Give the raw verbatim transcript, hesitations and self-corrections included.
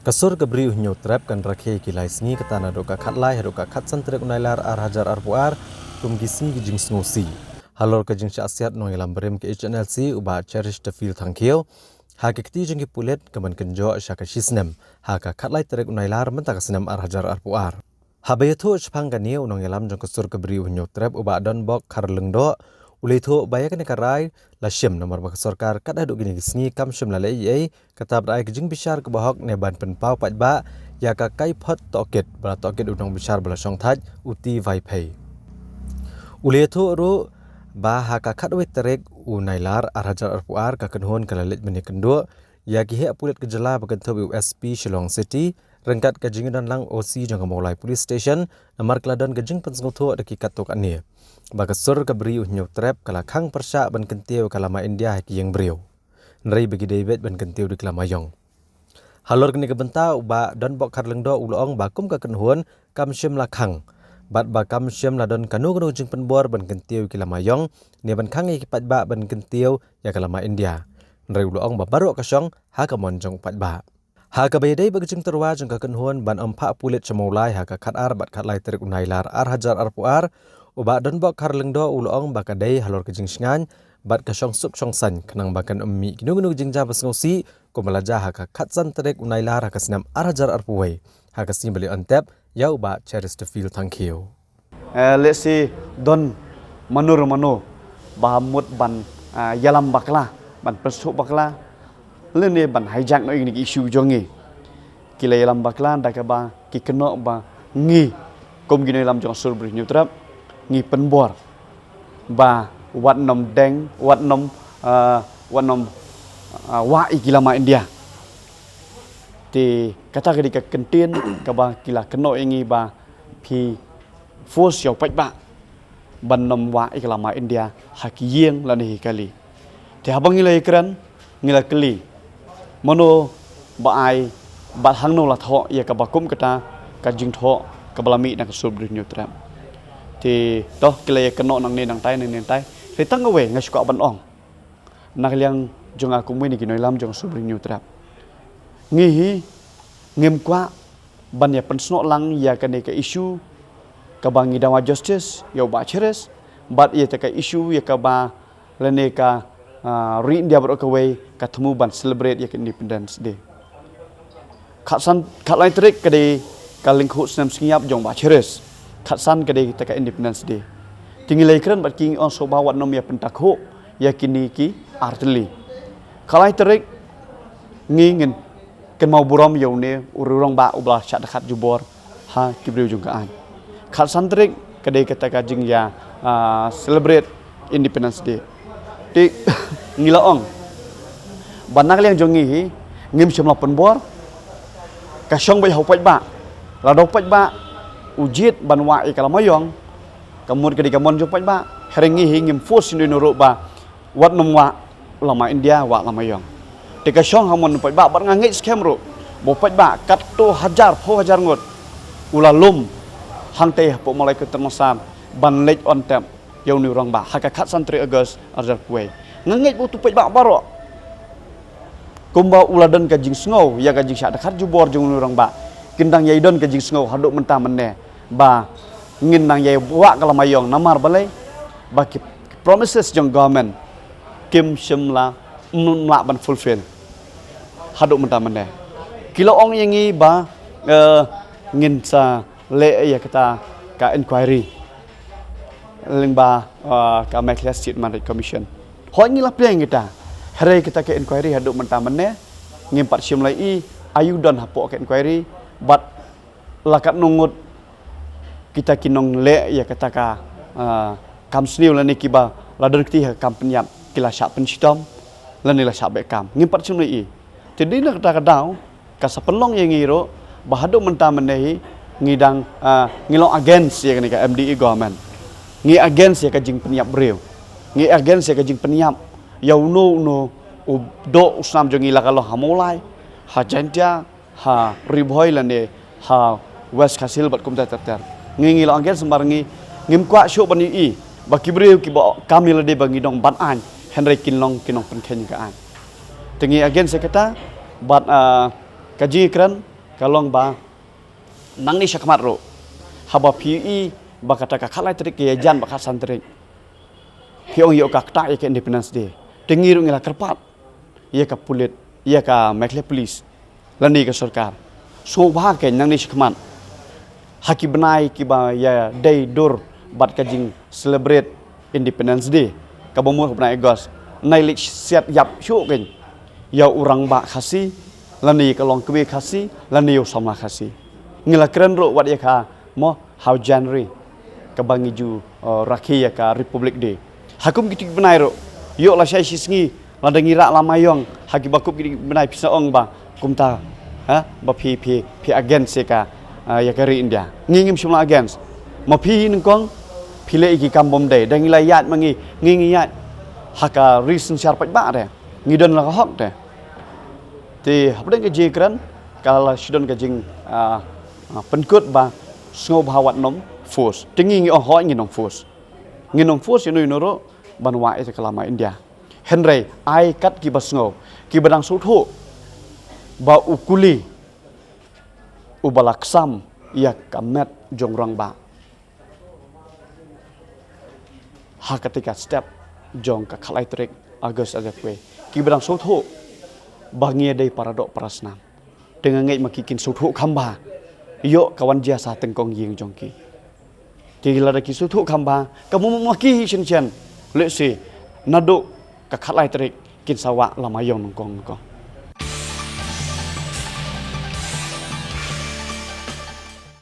Ka sur ka bri u Hynñiewtrep kan rakhe ki lai sngi, kata naduh ka khatlai haduh ka khatsan tarik u Nailar ar hajar arphew ar, kum ki sngi ki jingsngewsih. Halor ka jingshah siat nongïalam barim ka H N L C u Bah Cheristerfield Thangkhiew, ha ka kti jong ki pulit ka ban kynjoh sha ka shisnem ha ka khatlai tarik u Nailar mynta ka snem ar hajar arphew ar. Haba ïathuh shaphang kane, u nongïalam jong ka sur ka bri u Hynñiewtrep u Bah Donbok Kharlyngdoh u la ïathuh ba ïa kane ka rai la shim namar ba ka sorkar kat haduh kine ki sngi kam shym la leh ei ei, kata ba da ai ka jingbishar kaba hok ne ban pynpaw paidbah ïa ka kaiphod tohkit ba la tohkit u nongbishar ba la shongthait u T Vaiphei. U la ïathuh ruh ba ha ka khatwei tarik u Nailar ar hajar arphew ar ka kynhun ka la leit ban ïakynduh ïa ki heh pulit ka jylla ba kynthup ïa u S P Shillong City ryngkat ka jingdon lang O C jong ka Mawlai Police Station, namar ka la don ka jingpynsngewthuh da ki katto katne ba ka sur ka bri u Hynñiewtrep ka la khang pyrshah ban kyntiew ïa ka lama India ha ki ïing briew, hynrei ba ki dei beit ban kyntiew da ki lama ïong. Halor kane ka bynta u Bah Donbok Kharlyngdoh u la ong ba kum ka kynhun kam shym la khang bad ba kam shym la don kano kano jingpynbor ban kyntiew ïa ki lama ïong ne ban khang ïa ki paidbah ban kyntiew ïa ka lama India, hynrei u la ong ba baroh ka shong ha ka mon jong u paidbah. Ha kaba ïadei bad ka jingtyrwa jong ka kynhun ban ym phah pulit sha Mawlai ha ka khatar bad khatlai tarik u Nailar ar hajar arphew ar, u Bah Donbok Kharlyngdoh u la ong ba ka dei halor ka jingshngaiñ bad ka shongsuk shongsaiñ khnang ba kan ym mih kino kino ka jingjia ba sngewsih kumba la jia ha ka khatsan tarik u Nailar ha ka snem ar hajar arphew wei, ha ka sngi ba la ïoh tep ïa u Bah Cheristerfield Thangkhiew. Eh, lehse don mano re mano ba mut ban, ah, ïalam bakla, ban pynsuk bakla lane ban hijack noh ïa kine ki issue jong ngi. Ki la ïalam bakla da kaba ki kynnoh ba ngi kum ki nongïalam jong sur bri u Hynñiewtrep ngi pynbor ba wat nym deng, wat nym, ah, wat nym, ah, wah ïa ki lama India. Te kata ka dei ka kyntien kaba ki la kynnoh ïa ngi ba phi force ïa u paidbah ban nym wah ïa ka lama India ha ki ïing lane ha ki kali. Te haba ngi la ïakren ngi la kylli mano ba ai bad hangno la thoh ïa kaba kum kata ka jingthoh kaba la mih na ka sur bri u Hynñiewtrep. Te to ki la ïakynnoh nangne nangtai nangne nangtai. Te tang kawei nga shu kwah ban ong na ka liang jong nga kum uwei na ki nongïalam jong sur bri u Hynñiewtrep. Ngi hi ngim kwah ban ïa pynsnoh lang ïa kane ka issue kaba ngi dawa justice ïa u Bah Cheris bad ïa kata ka issue ïa kaba lane ka, ah, ri India baroh kawei ka thmu ban celebrate ïa ka Independence Day. Khatsan, khatlai tarik ka dei ka lyngkhuh snem sngi ïap jong u Bah Cheris. Khatsan ka dei kata ka Independence Day. Te ngi la ïakren bad ki ngi ong shuh ba wat nym ïa pyntakhuh ïa kine ki artylli. Khatlai tarik ngi ngin kynmaw burom ïa une u rangbah uba la shah dkhot jubor ha ki briew jong ka aiñ. Khatsan tarik ka dei kata ka jingïa, ah, celebrate Independence Day. Te ngi la ong ba na ka liang jong ngi hi ngim shym la pynbor, ka shong beit ha u paidbah. Lada u paidbah u jied ban wah ïa ka lama ïong, ka mut ka dei ka mon jong u paidbah. Hynrei ngi hi ngim force ïa u ne u ruh ba wat nym wah lama India, wah lama ïong. Te ka shong ha mon u paidbah bad nga ngeit skhem ruh ba u paidbah katto hajar phew hajar ngut u la lum hangtei hapoh Mawlai Kynton Massar ban leit on tep ïa une u rangbah ha ka khatsan tarik August ar hajar arphew wei. Nga ngeit ba uto u paidbah baroh kumba u la don ka jingsngew ïa ka jingshah dkhot jubor jong une u rangbah, kin dang ïai don ka jingsngew haduh mynta mynne ba ngin nang ïai wah ka lama ïong. Namar balei? Ba ki promises jong government kim shym la, ym lah ban fulfill haduh mynta mynne. Ki la ong ïa ngi ba, eh, ngin sa leh ïa kata ka inquiry lyngba, eh, ka Meghalaya State Human Rights Commission. Hooid ngi la pdiang kita. Hynrei kata ka inquiry haduh mynta mynne ngim pat shym la ïohi aïu don hapoh ka inquiry bad la katno ngut kita ki nongleh ïa kata ka, ah, kam sniew lane kiba la don kti ha ka kam pynïap ki la shah pynshitom lane la shah beh kam. Ngim pat shym la ïohi. Te dei na kata ka daw ka sa pynlong ïa ngi ruh ba haduh mynta mynne hi ngi dang, ah, ngi long against ïa kane ka M D A government. Ngi against ïa ka jingpynïap briew. Ngi against ïa ka jingpynïap ïa uno uno u doh u snam jong ngi, la ka long ha Mawlai, ha Jaintia, ha Ri Bhoi lane ha West Khasi Hills bad kumta ter ter. Ngi ngi long against namar ngi ngim kwah shuh ban ïohi ba ki briew kiba kam ïa lade ba ngi nongbat aiñ hynrei kin long ki nongpynkheiñ ka aiñ. Te ngi against ïa kata bad, ah, ka jingïakren Ka long ba nangne shakhmat ruh, haba phi i ba kata ka khatlai tarik ka ïajan bad khatsan tarik, phi ong ïoh ka ktah ïa ka Independence Day. Te ngi ruh ngi la kyrpad ïa ka pulit, ïa ka Meghalaya Police, lane ka sorkar, sngewbha kein nangne shakhmat, ha ki bnai kiba ïadei dur bad ka jing celebrate Independence Day kaba mut ha u bnai August, nai leit siat ïap shuh kein ïa u rangbah Khasi, lane ïa ka longkmie Khasi, lane ïa u samla Khasi. Ngi la kren ruh wat ïa ka mo ha u January, kaba ngi ju, uh, rakhe ïa ka Republic Day. Ha kum kitei ki bnai ruh, ïoh lashai shisngi lada ngi rah lama ïong ha kiba kum kitei ki bnai phi sa ong ba kumta, ha, ba phi, phi, phi against ïa ka, uh, ïa ka ri India. Ngi ngim shym la against. Ma phi nyngkong phi leh ïa ki kam bym dei, da ngi la ïaid ma ngi, ngi, ngi ïaid ha ka ri synshar paidbah te, ngi don la ka hok te. Te hapdeng ka jingkren ka la shu don ka jing, ah, ah, pynkut ba sngewbha wat nym force. Te ngi ngi ong hooid ngin nym force. Ngin nym force ïano ïano ruh ban wah ïa ka lama India. Hynrei ai kat kiba sngew, kiba dang sngewthuh ba u kuli uba la ksam ïa ka met jong u rangbah ha katei ka step jong ka khatlai tarik August ar hajar khatwei. Kiba dang sngewthuh ba ngi ïadei para doh para snam, te nga ngeit ma ki kin sngewthuh kham bha ïoh ka wan jia sha tyngkong ïing jong ki. Te lada ki sngewthuh kham bha, ka mut ma ki hi shen shen, lehse naduh ka khatlai tarik kin sa wah lama ïong nyngkong nyngkong.